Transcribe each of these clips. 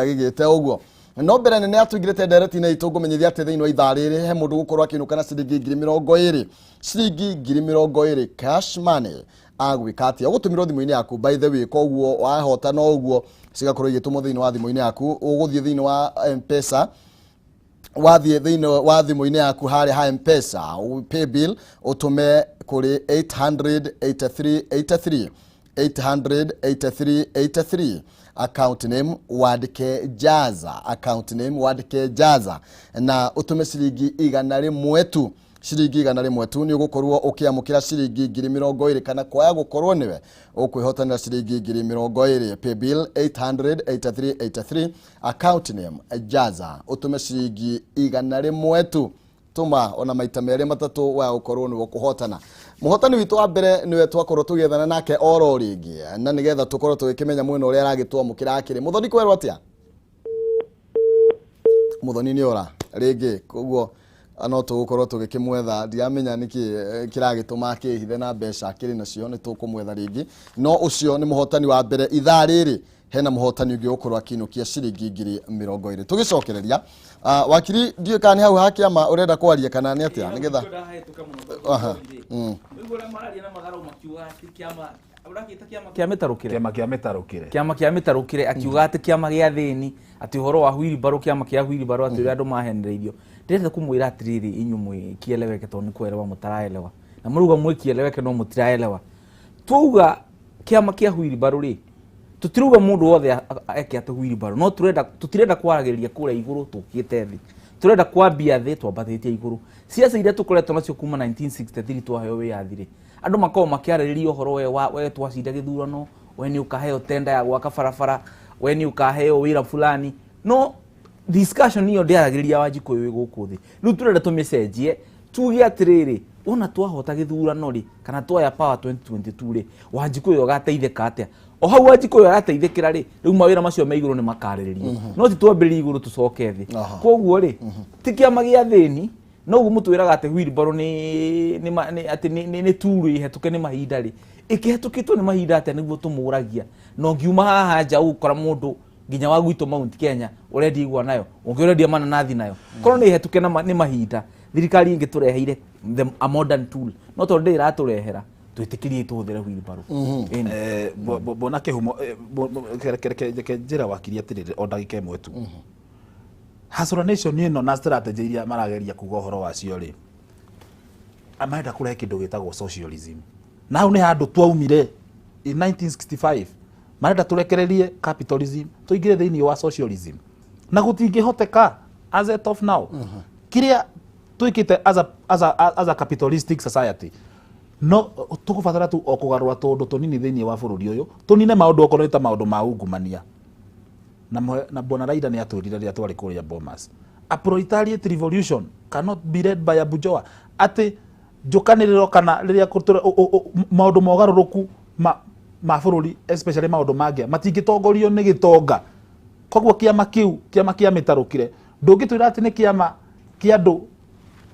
Gĩgĩte ũguo no mbere nene atũingĩrĩte ndereti-inĩ itũ, ngũmenyithia atĩ thĩinĩ wa ithaa rĩrĩ he mũndũ gũkorwo akĩinũka na ciringi 20,000, ciringi 20,000 cash money. Agwĩka atĩa? Ũgũtũmĩrwo thimũ-inĩ yaku, by the way. Koguo wahota no ũguo cigakorwo igĩtũmwo thĩinĩ wa thimũ-inĩ yaku. Ũgũthiĩ thĩinĩ wa Mpesa, wathiĩ thĩinĩ wa thimũ-inĩ yaku harĩa ha Mpesa paybill, ũtũme kũrĩ 883 83, 883 83, account name wandĩke Jaza, account name wandĩke Jaza, na ũtũme ciringi 100 tu. Ciringi 100 tu, nĩ ũgũkorwo ũkĩamũkĩra ciringi 20,000, kana kwaya gũkorwo nĩwe ũkwĩhotanĩra ciringi 20,000. Paybill 883 83, account name Jaza, ũtũme ciringi 100 tu. Tũma ona maita merĩ matatũ, wa gũkorwo nĩwe ũkũhotana. Mũhotani witũ wa mbere nĩwe twakorwo tũgĩethana nake oro rĩngĩ, na nĩgetha tũkorwo tũgĩkĩmenya mwena ũrĩa aragĩtwamũkĩra. Akĩrĩ Mũthoni, kwerwo atĩa? Mũthoni nĩ ora rĩngĩ, koguo no tũgũkorwo tũgĩkĩmwetha. Ndiramenya nĩkĩ kĩragĩtũma akĩhithe na mbeca akĩrĩ nacio. Nĩ tũkũmwetha rĩngĩ, no ũcio nĩ mũhotani wa mbere. Ithaa rĩrĩ hena mũhotani ũngĩ ũgũkorwo akĩinũkia ciringi 20,000. Tũgĩcokereria, wakiri, ndiũĩ kana nĩ hau ha kĩama ũrenda kwaria kana nĩ atĩa, nĩgetha Aha. Kĩa mĩtarũkĩre. Kĩama kĩa mĩtarũkĩre. Kĩama kĩa mĩtarũkĩre, akiuga atĩ kĩama gĩa thĩni, atĩ ũhoro wa wheelbarrow, kĩama kĩa wheelbarrow, atĩ ũrĩa andũ mahenereirio. Ndĩrenda kũmwĩra atĩrĩrĩ, inyuĩ mwĩ kieleweke, tondũ nĩ kuelewa mũtaraelewa, na mũrauga mwĩ kieleweke no mũtiraelewa. Twauga kĩama kĩa wheelbarrow rĩ, tũtirauga mũndũ wothe eke atĩ wheelbarrow, no turenda, tũtirenda kwaragĩrĩria kũrĩa igũrũ tũkĩte thĩ. Tũrenda kwambia thĩ twambatĩtie igũrũ. Ciaca iria tũkoretwo nacio kuma 1963 twaheo wĩyathi rĩ, andũ makoragwo makĩarĩrĩria ũhoro we wa we twacinda gĩthurano, we nĩ ũkaheo tenda ya gwaka barabara, we nĩ ũkaheo wĩra fulani, no discussion ĩyo ndĩaragĩrĩria Wanjikũ wĩ gũkũ thĩ. Rĩu tũrenda tũmĩcenjie, tuge atĩrĩrĩ, wona twahota gĩthurano rĩ, kana twaya power 2022 rĩ, Wanjikũ ũyũ agateithĩka atĩa? O hau Wanjikũ ũyũ arateithĩkĩra rĩ, rĩu mawĩra macio me igũrũ nĩ makarĩrĩrio, no ti twambĩrĩrie igũrũ tũcoke thĩ. Koguo rĩ, ti kĩama gĩa thĩni no ũguo mũtwĩraga atĩ wheelbarrow nĩ atĩ nĩ turu ĩhetũke nĩ mahinda rĩ, ĩkĩhetũkĩtwo nĩ mahinda atĩa? Nĩguo tũmũragia. Na ũngiuma haha nja ũgũkora mũndũ nginya wa gwitũ Mount Kenya ũrendia igwa nayo, ũngĩ ũrendia mananathi nayo. Korwo nĩ ĩhetũke nĩ mahinda, thirikari ĩngĩ tũreheire a modern tool, no tondũ ndĩrĩ ĩratũrehera, twĩtĩkĩrie tũhũthĩre wheelbarrow. Ĩni. Bona kĩhumo, reke njĩra wakiri atĩrĩrĩ, o ndagĩka ĩmwe tu. Hustler Nation ĩno na strategy iria marageria kuga ũhoro wacio rĩ, marenda kũrehe kĩndũ gĩtagwo socialism, na hau nĩ handũ twaumire in 1965. Marenda tũrekererie capitalism, tũingĩre thĩinĩ wa socialism, na gũtingĩhoteka as at of now. Kĩrĩa twĩkĩte as a capitalistic society, no tũgũbatara tu o kũgarũra tũũndũ tũnini thĩinĩ wa bũrũri ũyũ, tũnine maũndũ okorwo nĩ ta maũndũ ma ungumania. Na bwana Raila nĩ atwĩrire rĩrĩa twarĩ kũrĩa Bomas, a proletariat revolution cannot be led by a bourgeois, atĩ njũkanĩrĩro kana rĩrĩa maũndũ mogarũrũku ma bũrũri, especially maũndũ mangĩ, matingĩtongorio nĩ gĩtonga. Koguo kĩama kĩu, kĩama kĩa mĩtarũkĩre, ndũngĩtwĩra atĩ nĩ kĩama kĩa andũ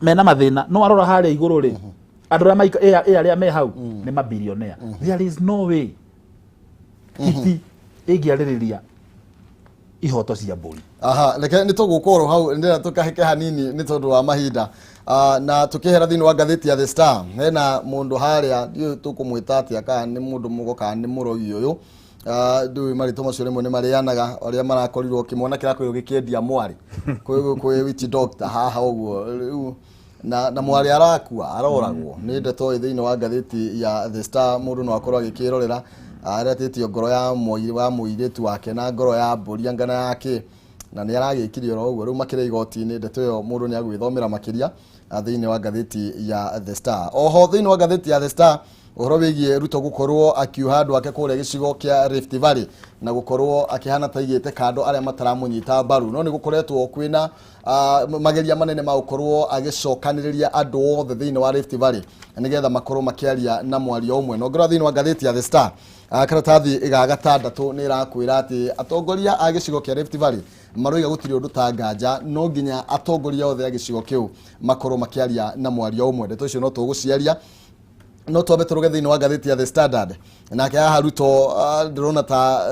mena mathĩna. No arora harĩa igũrũ rĩ, andũ arĩa ĩ arĩa me hau nĩ mabilionea. There is no way hiti ĩngĩarĩrĩria ihoto cia mbũri. Aha, reke nĩ tũgũkorwo hau, ndĩra tũkahĩke hanini nĩ tondũ wa mahinda. Na tũkĩhera thĩinĩ wa ngathĩti ya The Star, hena mũndũ harĩa, ndiũĩ tũkũmwĩta atĩa, kana nĩ mũndũ mũgo kana nĩ mũrogi ũyũ. Ndiũĩ marĩtwa macio rĩmwe nĩ marĩanaga. Ũrĩa marakorirwo kĩmwana kĩrakorirwo gĩkĩendia mwarĩ kwĩ witch doctor haha ũguo rĩu, na mwarĩ arakua, aroragwo. Nĩ ndeto ĩ thĩinĩ wa ngathĩti ya The Star, mũndũ no akorwo agĩkĩrorera. Aretĩtio ngoro ya wa mũirĩtu wake na ngoro ya mbũri angana yake, na nĩ aragĩkire oro ũguo. Rĩu makĩrĩ igoti-inĩ. Ndeto ĩyo mũndũ nĩ agwĩthomera makĩria thĩinĩ wa ngathĩti ya The Star. Oho thĩinĩ wa ngathĩti ya The Star, ũhoro wĩgiĩ Ruto gũkorwo akiuha andũ ake kũrĩa gĩcigo kĩa Rift Valley, na gũkorwo akĩhana ta aigĩte kando arĩa mataramũnyita mbaru, no nĩ gũkoretwo kwĩna mageria manene ma gũkorwo agĩcokanĩrĩria andũ othe thĩinĩ wa Rift Valley nĩgetha makorwo makĩaria na mwario ũmwe. Na ũngĩrora thĩinĩ wa ngathĩti ya The Star, karatathi ga gatandatũ nĩ ĩrakwĩra atĩ atongoria a gĩcigo kĩa Rift Valley maroiga gũtirĩ ũndũ ta nganja, no nginya atongoria othe a gĩcigo kĩu makorwo makĩaria na mwario ũmwe. Ndeto icio no tũgũciaria. No twambe tũrũge thĩinĩ wa ngathĩti ya The Standard. Nake haha Ruto, ndĩrona ta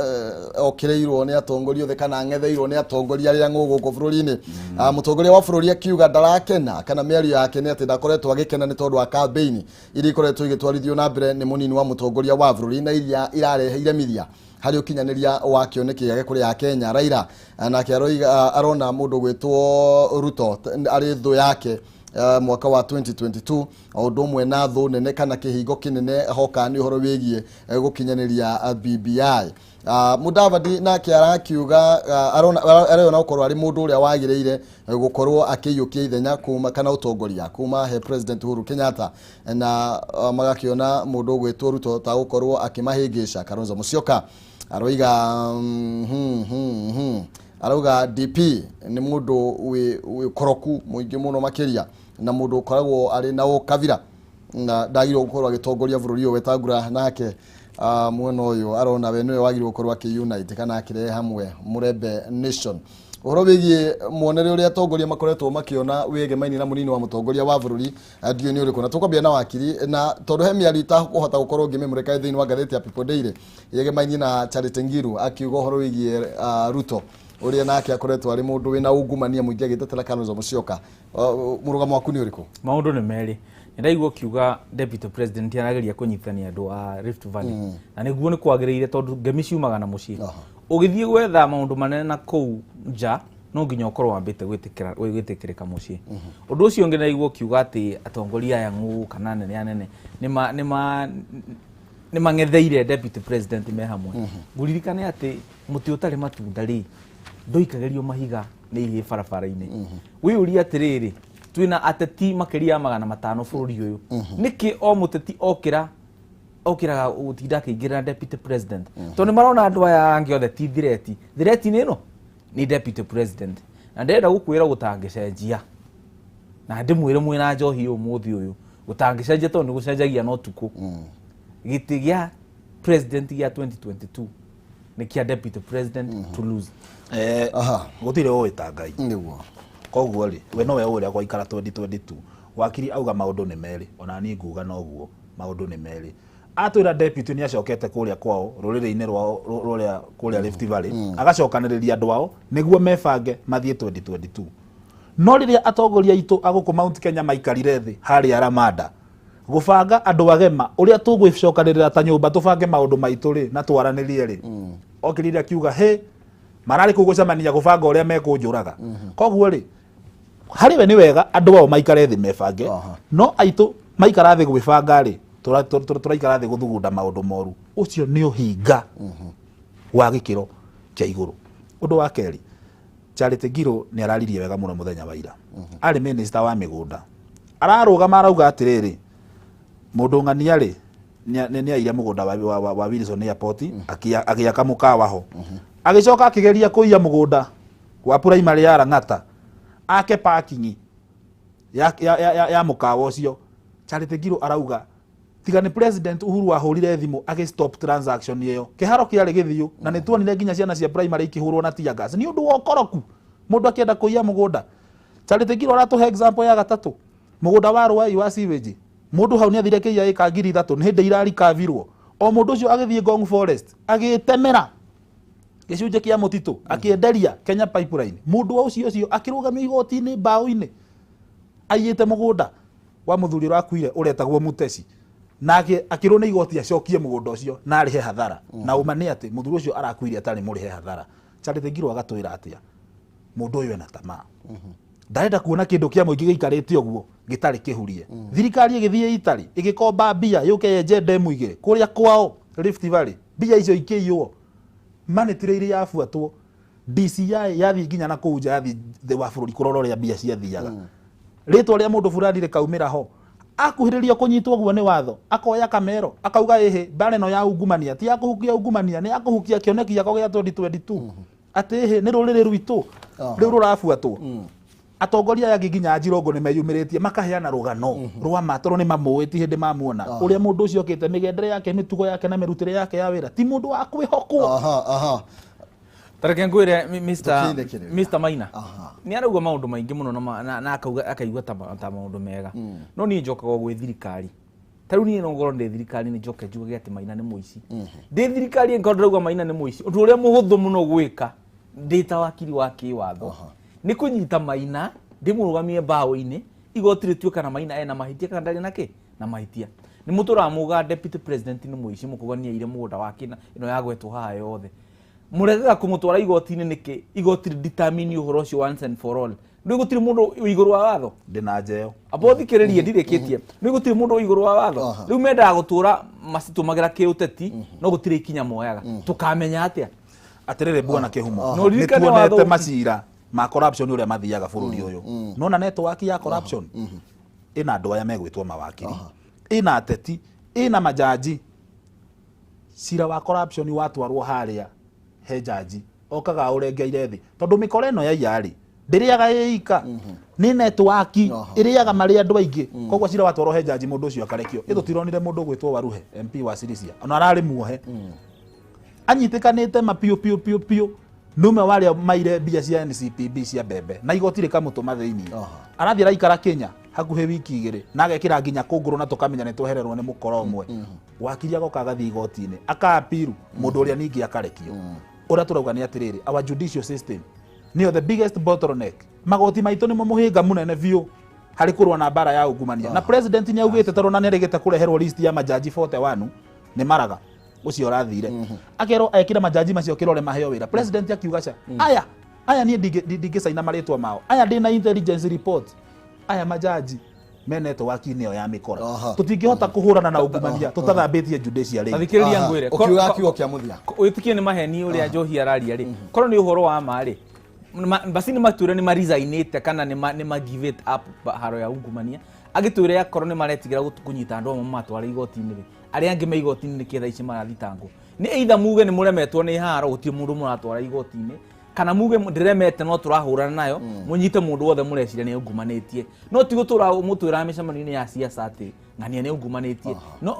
okĩrĩirwo nĩ atongoria othe kana ang'etheirwo nĩ atongoria arĩa ng'ũ gũkũ bũrũri-inĩ. Mũtongoria wa bũrũri akiuga ndarakena, kana mĩario yake nĩ atĩ ndakoretwo agĩkena nĩ tondũ wa campaign iria ikoretwo igĩtwarithio na mbere nĩ mũnini wa mũtongoria wa bũrũri na iria irarehe iremithia harĩ ũkinyanĩria wa kĩoneki gĩake kũrĩ Akenya. Raila nake aroiga arona mũndũ gwĩtwo Ruto arĩ thũ yake mwaka wa 2022, o ũndũ ũmwe na thũ nene kana kĩhingo kĩnene hoka nĩ ũhoro wĩgiĩ gũkinyanĩria BBI. Mudavadi nake arakiuga arona arona gũkorwo arĩ mũndũ ũrĩa wagĩrĩire gũkorwo akĩiyũkia ithenya kuma kana ũtongoria kuma he President Uhuru Kenyatta, na magakĩona mũndũ ũgwĩtwo Ruto ta gũkorwo akĩmahĩngĩca. Kalonzo Musyoka aroiga arauga DP nĩ mũndũ wĩ ũkoroku mũingĩ mũno makĩria na mũndũ ũkoragwo arĩ na ũkabira na ndagĩrĩirwo gũkorwo agĩtongoria bũrũri ũyũ. Wetangula nake mwena ũyũ arona we nĩwe wagĩrĩirwo gũkorwo akĩ-unite kana akĩrehe hamwe Mũrembe Nation. Ũhoro wĩgiĩ muonere ũrĩa atongoria makoretwo makĩona wĩgemainie na mũnini wa mũtongoria wa bũrũri, ndiũĩ nĩ ũrĩkũ, na tũkwambia na wakiri, na tondũ he mĩario itakũhota gũkorwo ngĩmĩmũrĩka thĩinĩ wa ngathĩti ya People Daily yegemainie na Charity Ngiru, akiuga ũhoro wĩgiĩ Ruto ũrĩa nake akoretwo arĩ mũndũ wĩna ungumania mũingĩ, agĩtetera Kalonzo Musyoka. Mũrũgamo waku nĩ ũrĩkũ? Maũndũ nĩ merĩ. Nĩ ndaigua ũkiuga deputy president arageria kũnyitithania andũ a Rift Valley, na nĩguo nĩ kwagĩrĩire tondũ ngemi ciumaga na mũciĩ. Ũgĩthiĩ gwetha maũndũ manene na kũu nja, no nginya ũkorwo wambĩte gwĩtĩkĩrĩka mũciĩ. Ũndũ ũcio ũngĩ, ndaigua ũkiuga atĩ atongoria aya ng'ũ kana anene anene nĩ mang'etheire deputy president me hamwe. Ngũririkane atĩ mũtĩ ũtarĩ matunda rĩ, ndũikagĩrio mahiga nĩ ihĩ barabara-inĩ. Wĩyũrie atĩrĩrĩ, twĩna ateti makĩria ya 500 bũrũri ũyũ, nĩkĩ o mũteti okĩra okĩraga gũtinda akĩingĩrĩra deputy president? Tondũ nĩ marona andũ aya angĩ othe ti threat. Threat nĩ ĩno nĩ deputy president. Na ndĩrenda gũkwĩra gũtangĩcenjia, na ndĩmwĩre mwĩna njohi ũmũthĩ ũyũ, gũtangĩcenjia tondũ nĩ gũcenjagia no tukũ. Gĩtĩ gĩa president gĩa 2022 nĩ kĩa deputy president to lose. Gũtirĩ ũĩ ta Ngai. Nĩguo. Koguo rĩ, we nowe ũrĩa gwaikara 2022. Wakiri auga maũndũ nĩ merĩ, ona niĩ nguga noguo, maũndũ nĩ merĩ. Atwĩra deputy nĩ acokete kũrĩa kwao rũrĩrĩ-inĩ rwao rũrĩa kũrĩa Rift Valley, agacokanĩrĩria andũ ao nĩguo mebange mathiĩ 2022. No rĩrĩa atongoria aitũ a gũkũ Mount Kenya maikarire thĩ harĩa Ramada gũbanga andũ agema ũrĩa tũgwĩcokanĩrĩra ta nyũmba tũbange maũndũ maitũ rĩ na twaranĩrie rĩ, okĩrire akiuga he mararĩ kũu gũcemania gũbanga ũrĩa mekũnjũraga. Koguo rĩ, harĩ we nĩ wega andũ ao maikare thĩ mebange, no aitũ maikara thĩ gwĩbanga rĩ, tũraikara thĩ gũthugunda maũndũ moru. Ũcio nĩ ũhinga wa gĩkĩro kĩa igũrũ. Ũndũ wa kerĩ, Charity Ngiru nĩ araririe wega mũno mũthenya wa ira. Arĩ minister wa mĩgũnda, ararũgama arauga atĩrĩrĩ, mũndũ ng'ania rĩ nĩ aire mũgũnda wa Wilson Airport, agĩaka mũkawa ho, agĩcoka akĩgeria kũiya mũgũnda wa primary ya Lang'ata ake parking ya mũkawa ũcio. Charity Ngiru arauga tiga nĩ President Uhuru wahũrire thimũ agĩ stop transaction ĩyo, kĩharo kĩarĩ gĩthiũ, na nĩ tuonire nginya ciana cia primary ikĩhũrwo na tear gas nĩ ũndũ wa ũkoroku, mũndũ akĩenda kũiya mũgũnda. Charity Ngiru aratũhe example ya gatatũ, mũgũnda wa Rwai wa sewage. Mũndũ hau nĩ athire kĩiya ĩka 3000, nĩ hĩndĩ irarikavirwo o mũndũ ũcio agĩthiĩ Ngong Forest agĩtemera gĩcunjĩ kĩa mũtitũ akĩenderia Kenya Pipeline. Mũndũ wa ũcio akĩrũgamio igoti-inĩ mbaũ-inĩ aiyĩte mũgũnda wa mũthuri ũrakuire ũretagwo Mutesi, nake akĩrwo nĩ igoti acokie mũgũnda ũcio na arĩhe hathara. Na ũma nĩ atĩ mũthuri ũcio arakuire atarĩ mũrĩhe hathara. Charity Ngiru agatwĩra atĩa? Mũndũ ũyũ ena tamaa, ndarenda kuona kĩndũ kĩa mũingĩ gĩikarĩte ũguo gĩtarĩ kĩhurie. Thirikari ĩgĩthiĩ itarĩ ĩgĩkomba mbia yũke yenje ndemu igĩrĩ kũrĩa kwao Rift Valley, mbia icio ikĩiywo. Money trail yabuatwo, DCI yathiĩ nginya na kũu nja, yathiĩ thĩ wa bũrũri kũrora ũrĩa mbia ciathiaga, rĩtwa rĩa mũndũ fulani rĩkaumĩra ho. Akuhĩrĩria kũnyitwo guo nĩ watho, akoya kamero akauga ĩhĩ, mbara ĩno ya ungumania ti ya kũhukia ungumania, nĩ ya kũhukia kĩoneki gĩakwa gĩa 2022, atĩ ĩhĩ nĩ rũrĩrĩ rwitũ rĩu rũrabuatwo. Atongoria aya angĩ nginya Njirongo nĩ meyumĩrĩtie makaheana rũgano rwa ma, tondũ nĩ mamũĩ, ti hĩndĩ mamuona ũrĩa mũndũ ũcio okĩte, mĩgendere yake, mĩtugo yake na mĩrutĩre yake ya wĩra, ti mũndũ wa kwĩhokwo. aha aha Tareke ngwire Mr. Tũkĩrĩkĩrĩria. Mr. Maina nĩ arauga maũndũ maingĩ mũno na akaigua ta maũndũ mega, no niĩ njokaga o gwĩ thirikari. Ta rĩu niĩ no ngorwo ndĩ thirikari-inĩ njoke njugage atĩ Maina nĩ mũici. Ndĩ thirikari ngorwo ndĩrauga Maina nĩ mũici. Ũndũ ũrĩa mũhũthũ mũno gwĩka ndĩ ta wakiri wa kĩwatho nĩ kũnyita Maina ndĩmũrũgamie mbaũ-inĩ, igoti rĩtue kana Maina ena mahĩtia kana ndarĩ na kĩ na mahĩtia. Nĩ mũtũraga muga deputy president nĩ mũici, mũkauga nĩ aire mũgũnda wake na ĩno yagwetwo haha yothe. Mũregaga kũmũtwara igoti-inĩ nĩkĩ? Igoti rĩ determine ũhoro ũcio once and for all. Rĩu gũtirĩ mũndũ wĩ igũrũ wa watho. Ndĩna njeo. Amba ũthikĩrĩrie ndirĩkĩtie. Rĩu gũtirĩ mũndũ wĩ igũrũ wa watho. Rĩu mendaga gũtũra macitũmagĩra kĩũteti, no gũtirĩ ikinya moyaga. Tũkamenya atĩa? Atĩrĩrĩ bwana Kĩhumo, No ũririkane nĩ tuonete watho- macira ma corruption ũrĩa mathiaga bũrũri ũyũ. Nona network ya corruption ĩna andũ aya megwĩtwo mawakiri, ĩna ateti, ĩna majaji. Cira wa corruption watwarwo harĩa he jaji okaga ũrengeire thĩ, tondũ mĩkora ĩno ya iyarĩ ndĩrĩaga ĩika, nĩ network ĩrĩaga marĩ andũ aingĩ. Koguo cira watwarwo he jaji mũndũ ũcio akarekio. Ĩ tũtironire mũndũ ũgwĩtwo Waruhe MP wa Sirisia, ona ararĩ muohe, anyitĩkanĩte ma piũ piũ piũ piũ nĩ ũmwe wa arĩa maire mbia cia NCPB cia mbembe na igoti rĩkamũtũma thĩinĩ. Arathiĩ araikara Kenya hakuhĩ wiki igĩrĩ na agekĩra nginya kũngũrũ na tũkamenya nĩ twehererwo nĩ mũkora ũmwe. Wakiri agoka agathiĩ igoti-inĩ aka-appeal, mũndũ ũrĩa ningĩ akarekio. Ũrĩa tũrauga nĩ atĩrĩrĩ, our judicial system nĩyo the biggest bottleneck. Magoti maitũ nĩmo mũhĩnga mũnene biũ harĩ kũrũa na mbara ya ungumania. Na president nĩ augĩte, tondũ na nĩ arĩgĩte kũreherwo list ya majaji 41 nĩ maraga ũcio ũrathire, akerwo ekĩre majaji macio kĩrore maheo wĩra. President akiuga ca aya aya niĩ ndingĩcaina marĩtwa mao, aya ndĩna intelligence report, aya majaji me network-inĩ ĩyo ya mĩkora. Tũtingĩhota kũhũrana na ungumania tũtathambĩtie judiciary. Tathikĩrĩria ngwĩre. Ũkiuga kiugo kĩa mũthia. Wĩtĩkie nĩ maheni ũrĩa Njohi araria rĩ, korwo nĩ ũhoro wa ma rĩ, basi nĩ matwĩre nĩ maresignĩte kana nĩ ma give it up haro ya ungumania. Agĩtwĩre akorwo nĩ maretigĩra kũnyita andũ amwe mamatware igoti-inĩ rĩ, arĩa angĩ me igoti-inĩ nĩkĩ thaa ici marathitangwo? Nĩ either muge nĩ mũremetwo nĩ haro gũtirĩ mũndũ mũratwara igoti-inĩ, kana muge ndĩremete no tũrahũrana nayo, mũnyite mũndũ wothe mũreciria nĩ ungumanĩtie. No ti gũtũra mũtwĩraga mĩcemanio-inĩ ya siasa atĩ ng'ania nĩ ungumanĩtie, no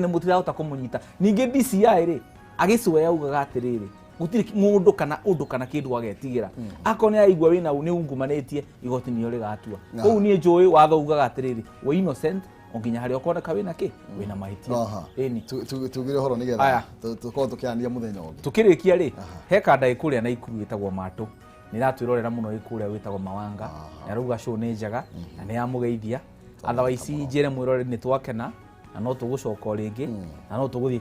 mũtirahota kũmũnyita. Ningĩ DCI rĩ, agĩcwe augaga atĩrĩrĩ, gũtirĩ mũndũ kana ũndũ kana kĩndũ agetigĩra. Akorwo nĩ araigua wĩna nĩ ungumanĩtie, igoti nĩrĩo rĩgatua. Kũu niĩ njũĩ watho ugaga atĩrĩrĩ, wĩ innocent o nginya harĩa ũkoneka wĩna kĩ, wĩna mahĩtia. Ĩni. Tugire ũhoro nĩgetha tũkorwo tũkĩaranĩria mũthenya ũngĩ. Tukĩrĩkia rĩ, he kanda ĩ kũrĩa Naikuru ĩtagwo Matũ, nĩ ĩratwĩrorera mũno, ĩ kũrĩa wĩtagwo Mawanga, na arauga show nĩ njega na nĩ yamũgeithia. Otherwise njĩre mwĩroreri nĩ twakena na no tũgũcoka o rĩngĩ, na no tũgũthiĩ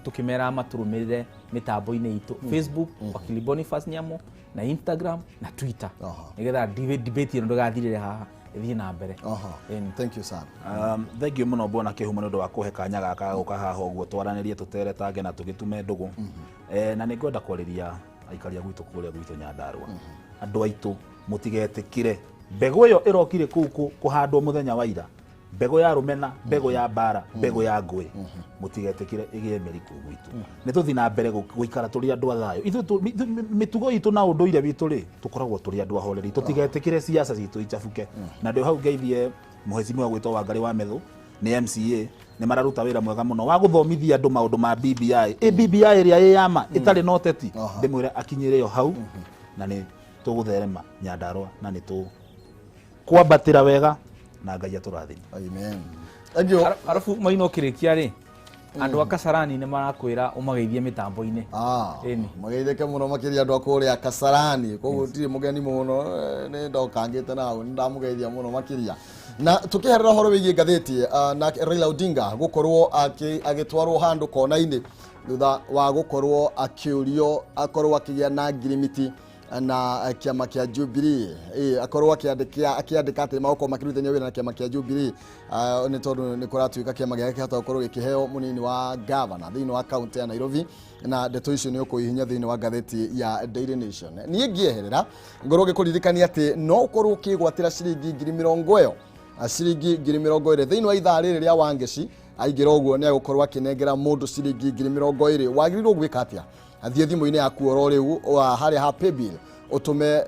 tũkĩmeraga matũrũmĩrĩre mĩtambo-inĩ itũ, Facebook Wakili Boniface Nyamu, na Instagram na Twitter, nĩgetha debate ĩno ndĩgathirĩre haha, ĩthiĩ na mbere. Ĩni. Thank you sana. Thank you mũno bwana Kĩhumo nĩ ũndũ wa kũhe kanya gaka gũka haha ũguo twaranĩrie tũteretange na tũgĩtume ndũgũ. Na nĩ ngwenda kwarĩria aikari a gwitũ kũrĩa gwitũ Nyandarũa. Andũ aitũ mũtigetĩkĩre mbegũ ĩyo ĩrokire kũu kũhandwo mũthenya wa ira, mbegũ ya rũmena, mbegũ ya mbara, mbegũ ya ngũĩ, mũtigetĩkĩre ĩgĩe mĩri kũu gwitũ. Nĩ tũthiĩ na mbere gũikara tũrĩ andũ a thayũ. Ithuĩ mĩtugo itũ na ũndũire witũ rĩ, tũkoragwo tũrĩ andũ ahoreri. Tũtigetĩkĩre siasa citũ ichabuke. Na ndĩ hau ngeithie mũhecimiwa gwĩtwo Wangarĩ wa Methu, nĩ MCA, nĩ mararuta wĩra mwega mũno wa gũthomithia andũ maũndũ ma BBI. Ĩ BBI ĩrĩa ĩ yama ĩtarĩ na ũteti, ndĩmwĩre akinyĩre o hau, na nĩ tũgũtherema Nyandarũa na nĩ tũkwambatĩra wega na Ngai atũrathime. Amen. Thank you. Arabu Maina ũkĩrĩkia rĩ, andũ a Kasarani nĩ marakwĩra ũmageithie mĩtambo-inĩ. Ĩni. Mageithĩke mũno makĩria andũ a kũrĩa Kasarani. Koguo ndirĩ mũgeni mũno, nĩ ndokangĩte nao, nĩ ndamũgeithia mũno makĩria. Na tũkĩherera ũhoro wĩgiĩ ngathĩti, na Raila Odinga gũkorwo agĩtwarwo handũ kona-inĩ thutha wa gũkorwo akĩũrio akorwo akĩgĩa na ngirimiti na kĩama kĩa Jubilee. Akorwo akĩandĩka atĩ magũkorwo makĩrutithania wĩra na kĩama kĩa Jubilee, nĩ tondũ nĩ kũratuĩka kĩama gĩake kĩhota gũkorwo gĩkĩheo mũnini wa gavana thĩinĩ wa kaunti ya Nairobi, na ndeto icio nĩ ũkũihinya thĩinĩ wa ngathĩti ya Daily Nation. Niĩ ngĩeherera ngorwo ngĩkũririkania atĩ no ũkorwo ũkĩgwatĩra ciringi ngiri mĩrongo ĩyo, ciringi ngiri mĩrongo ĩrĩ thĩinĩ wa ithaa rĩrĩ rĩa Wangeci. Aingĩra ũguo nĩ agũkorwo akĩnengera mũndũ ciringi ngiri mĩrongo ĩrĩ. Wagĩrĩirwo gwĩka atĩa? Athiĩ thimũ-inĩ yaku oro rĩu harĩa ha paybill, ũtũme,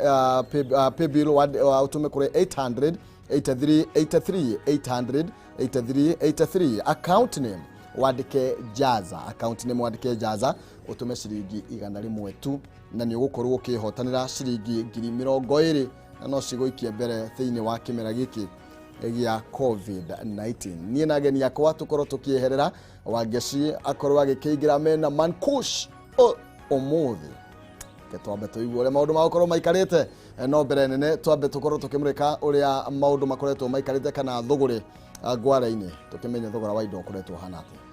paybill ũtũme kũrĩ 800 83 83 800 83 83, account name wandĩke Jaza, account name wandĩke Jaza, ũtũme ciringi igana rĩmwe tu, na nĩ ũgũkorwo ũkĩhotanĩra ciringi ngiri mĩrongo ĩrĩ, na no cigũikie mbere thĩinĩ wa kĩmera gĩkĩ. Gĩa COVID-19. Niĩ na ageni akwa tũkorwo tũkĩeherera Wangeci akorwo agĩkĩingĩra mena Mankush ũmũthĩ. Reke twambe tũigue ũrĩa maũndũ magũkorwo maikarĩte. No mbere nene twambe tũkorwo tũkĩmũrĩka ũrĩa maũndũ makoretwo maikarĩte kana thũgũrĩ ngware-inĩ, tũkĩmenye thogora wa indo ũkoretwo ũhana atĩa.